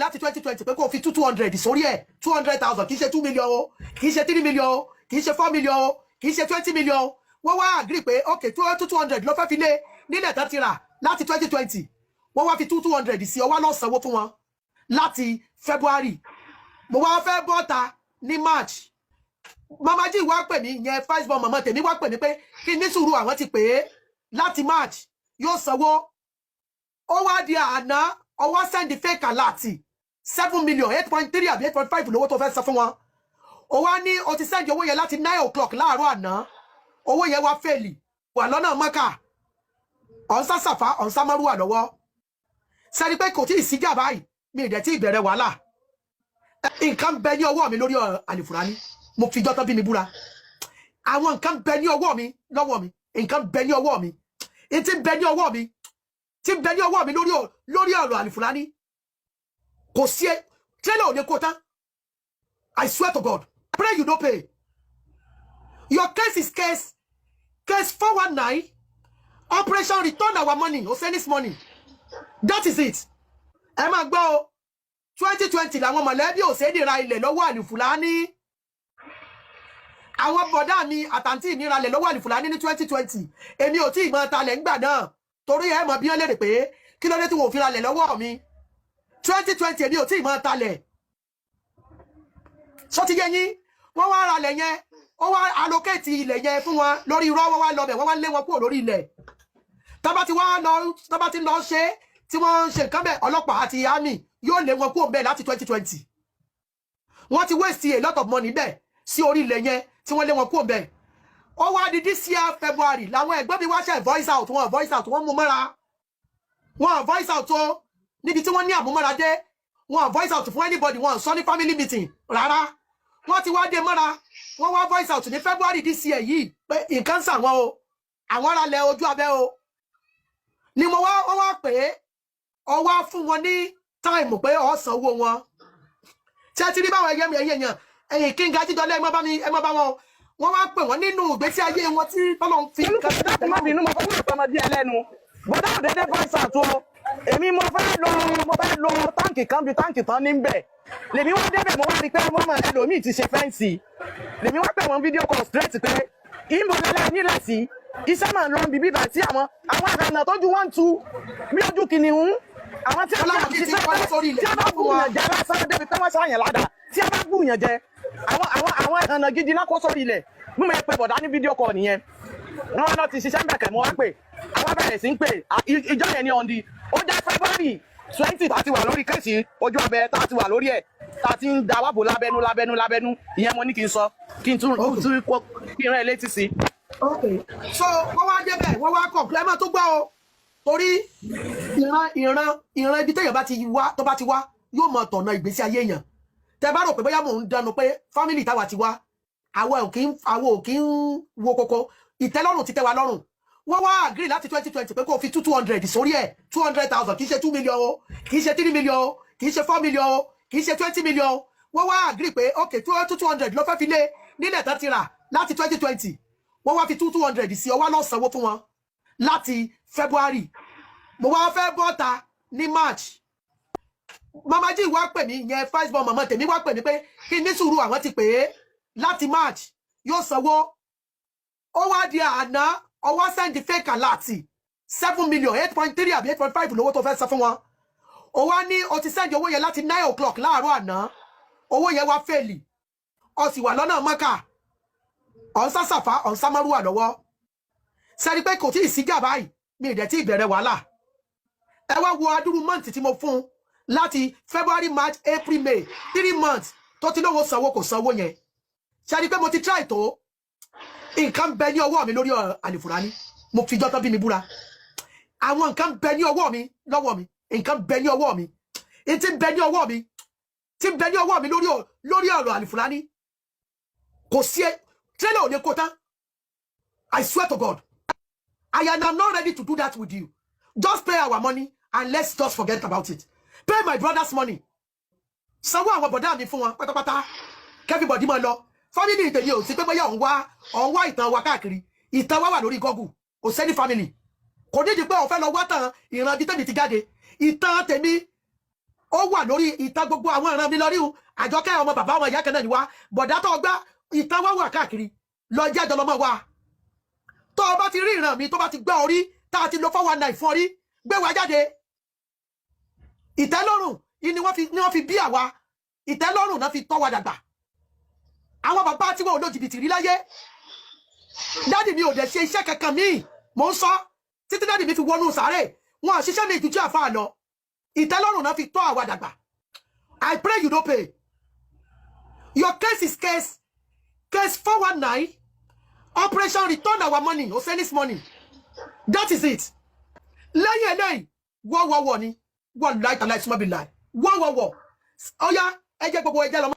láti 2020 pé kó o fi two two hundred sórí ẹ̀, 200,000. Kì í ṣe 2 million o, kì í ṣe 3 million o, kì í ṣe 4 million o, kì í ṣe 20 million o. Wọ́n wá agree pé ok, two two two hundred ló fẹ́ fi lé nílẹ̀ tán ti rà láti 2020. Wọ́n wá fi two two hundred sí ọwọ́ lọ́sànwó fún wọn láti February. Mo wá fẹ́ bọ́ta ní March. Mama jí wá pè mí, ìyẹn first born mama tèmi, wá pè mí pé kí n ní sùúrù, àwọn ti pè é láti March, yóò sanwó. Ó wá di àná, ó wá send fake alert, 7 million, 8.3 àbí 8.5 lówó tó fẹ́ san fún wọn. Ó wá ní o ti send owó yẹn láti 9 o'clock láàárọ̀ àná. Owó yẹn wá fail, wà lọ́nà Mọ́kà, ọ̀n sá Sàfà, ọ̀n sá Márùwà lọ́wọ́. Sẹ́ni pé kò tí ì síjà báyìí, mi ì dẹ̀ tí ì bẹ̀rẹ̀ wàhálà. Nǹkan bẹ ní ọwọ́ mi lórí ọ̀rọ̀ Àlìfùrání. Mo fi jọ́tọ́ bí mi búra, àwọn nǹkan bẹ ní ọwọ́ mi, lọ́wọ́ mi. Nǹkan bẹ ní ọwọ́ mi, tí ń bẹ ní ọwọ́ mi, tí ń bẹ ní ọwọ́ mi lórí ọ̀rọ̀ Àlìfùrání. Kò sí ẹ tírélà ò ní kó tán. I swear to God, pray you no pay. Your case is case 419, operation return our money, Oseni's money. That is it. Ẹ máa gbọ́ o. 2020 làwọn mọ̀lẹ́bí Òsèdè ra ilẹ̀ lọ́wọ́ Àlìfùlání. Àwọn bọ̀dá mi àtàntí mi ra ilẹ̀ lọ́wọ́ Àlìfùlání ní 2020. Èmi ò tí ì mọ talẹ̀ ńgbà náà, torí ẹ mọ̀ bí wọ́n lérè pé kí ló dé tí wọ́n ò fi ra ilẹ̀ lọ́wọ́ mi 2020. Èmi ò tí ì mọ talẹ̀ sọ ti yé yín. Wọ́n wá ra ilẹ̀ yẹn, ó wá allocate ilẹ̀ yẹn fún wọn lórí irọ́. Wọ́n wá lọ bẹ̀, wọ́n wá lé wọn kúrò lórí ilẹ̀. Tọ́ba ti wá lọ, tọ́ba ti lọ ṣe tí wọ́n ń ṣe nǹkan bẹ́ẹ̀, ọlọ́pàá àti army yóò lé wọn kúrò bẹ́ẹ̀ láti 2020. Wọ́n ti waste a lot of money bẹ́ẹ̀ sí orí ilẹ̀ yẹn tí wọ́n lé wọn kúrò bẹ́ẹ̀. Ó wá di this year February làwọn ẹ̀gbọ́n mi wá ṣe voice out. Wọn voice out, wọ́n mú mọ́ra. Wọn voice out o, níbi tí wọ́n ní àmúmọ́ra dé. Wọn voice out fún anybody, wọn sọ ní family meeting rárá. Wọ́n ti wá dé mọ́ra, wọ́n wá voice out ní February this year yìí pé nǹkan ń sàwọn o, àwọn ará lẹ ojú abẹ́ o. Ni mo wá, wọ́n wá pé ọ wá fún wọn ní time pé ọ sanwó wọn. Tí a ti rí báwọn ẹyẹ mi, ẹyẹ yẹn, ẹyìn kí n ga jíjọ lẹ, ẹ má bá mi, ẹ má bá wọn. Wọ́n wá pè wọ́n nínú ìgbésí ayé wọn tí Ọlọ́run fi nǹkan. Dákun, má bínú, mo fẹ́ máa tọmọdé ẹ lẹ́nu. Bọ́dá òdédé voice out o. Èmi mo fẹ́ lo tank kan bí tank tán ní bẹ̀. Lèmi wá débẹ̀, mo wá rí i pé wọ́n mọ̀ ẹlòmíì ti ṣe fence. Lèmi wá pè wọ́n video call straight pé ìmọ̀ lẹ́lẹ́ nílẹ̀ sí iṣẹ́ máa ń lọ bíbí bá tí àwọn àrànà tó ju wọ́n tu bí ojú kìnìún, àwọn tí a bá Ọlọ́run kì í ti wọlé sórí ilẹ̀ tí a bá fún wa. gbùyàn jẹ lásán débi pé wọ́n ṣàyàn ládàá, tí a bá gbùyàn jẹ, àwọn àrànà gidi náà kó sórí ilẹ̀. Bí mo yẹ pé bọ̀dá ní video call nìyẹn, wọ́n wá lọ ti ṣiṣẹ́ ń bẹ̀kẹ̀. Mo wá pè, àwọn bẹ̀rẹ̀ sí ń pè ìjọ yẹn ní on the ó jẹ́ February 20 tá a ti wà lórí case ojú abẹ, tá a ti wà lórí ẹ̀, tá a ti ń da wàbò lábẹ́nú lábẹ́nú lábẹ́nú. Ìyẹn mo ní kí n sọ, kí n tún kí n rán ẹ létí sí. Ok, so wọ́n wá débẹ̀, wọ́n wá kọ̀ ẹ máa tó gbọ́ o, torí ìran ìran ìran ibi téèyàn bá ti wá, tó bá ti wá, yóò mọ tọ̀nà ìgbésí ayé èèyàn. Tẹ bá rò pé bóyá mò ń dẹnu pé family táwa ti wá, àwa ò kí ń wo koko ìtẹ́lọ́rùn ti tẹ́ wa lọ́rùn. Wọ́n wá agree láti 2020 pé kó o fi two two hundred sórí ẹ̀, 200,000. Kì í ṣe 2 million o, kì í ṣe 3 million o, kì í ṣe 4 million o, kì í ṣe 20 million o. Wọ́n wá agree pé ok, two two two hundred ló fẹ́ fi lé nílẹ̀ tán ti rà láti 2020. Wọ́n wá fi two two hundred sí ọwọ́ lọ́sànwó fún wọn láti February. Mo wá fẹ́ bọ́ta ní March. Mama jí wá pè mí, ìyẹn first born mama tèmi, wá pè mí pé kí n ní sùúrù, àwọn ti pè é láti March, yóò sanwó. Ó wá di àná, ó wá send fake alert, 7 million, 8.3 àbí 8.5 lówó tó fẹ́ san fún wọn. Ó wá ní o ti send owó yẹn láti 9 o'clock láàárọ̀ àná. Owó yẹn wá fail, ó sì wà lọ́nà Mọ́kà, ọ̀n sá Sàfà, ọ̀n sá Márùwà lọ́wọ́. Sẹ́ni pé kò tí ì síjà báyìí, mi ì dẹ̀ tí ì bẹ̀rẹ̀ wàhálà. Ẹ wá wo adúrú month tí mo fún un láti February, March, April, May, 3 months tó ti lówó sanwó, kò sanwó yẹn. Sẹ́ni pé mo ti try tó. Nǹkan bẹ ní ọwọ́ mi lórí ọ̀rọ̀ Àlìfùrání. Mo fi jọ́tọ́ bí mi búra, àwọn nǹkan bẹ ní ọwọ́ mi, lọ́wọ́ mi. Nǹkan bẹ ní ọwọ́ mi, tí ń bẹ ní ọwọ́ mi, tí ń bẹ ní ọwọ́ mi lórí ọ̀rọ̀ Àlìfùrání. Kò sí ẹ tírélà ò lè kó tán. I swear to God, I am not ready to do that with you. Just pay our money and let's just forget about it. Pay my brother's money. Sanwó àwọn bọ̀dá mi fún wọn pátápátá, everybody máa lọ. Family tèmi ò sí pé bóyá òun wá ìtàn wa káàkiri. Ìtàn wa wà lórí Google. Kò sẹ́ni family kò nídìí pé òun fẹ́ lọ wá tàn ìran ibi tèmi ti jáde. Ìtàn tèmi Ó wà lórí ìta gbogbo àwọn ìran mi lọ rí o. Àjọkẹ́, ọmọ bàbá, ọmọ ìyá kan náà ni wá. Bọ̀dá tó gbá ìta wá wà káàkiri lọ jẹ́ àjọlọmọ wa. Tó o bá ti rí ìran mi, tó bá ti gbá orí tá a ti lo 419 fún orí, gbé wa jáde. Ìtẹ́lọ́rùn ni wọ́n fi bí àwa. Ìtẹ́lọ́rùn náà fi tọ́ wa dàgbà. Àwọn bàbá tí wọn ò lo jìbìtì rí láyé. Daddy mi ò dẹ̀ ṣe iṣẹ́ kankan míì. Mò ń sọ títí daddy mi fi wọnú sàárè, wọn àṣìṣe mi ìtújú àfa lọ. Ìtẹ́lọ́rùn náà fi tọ́ àwa dàgbà. I pray you don't pay. Your case is case 419, operation return our money, Oseni's money. That is it. Lẹ́yìn eléyìí, wọ́wọ́wọ́ ni wọ́n láì tàláì súnmọ́ bí láì wọ́wọ́wọ́. Ọ̀yá, ẹ jẹ́ gbogbo ẹ jẹ́ lọ́mọ.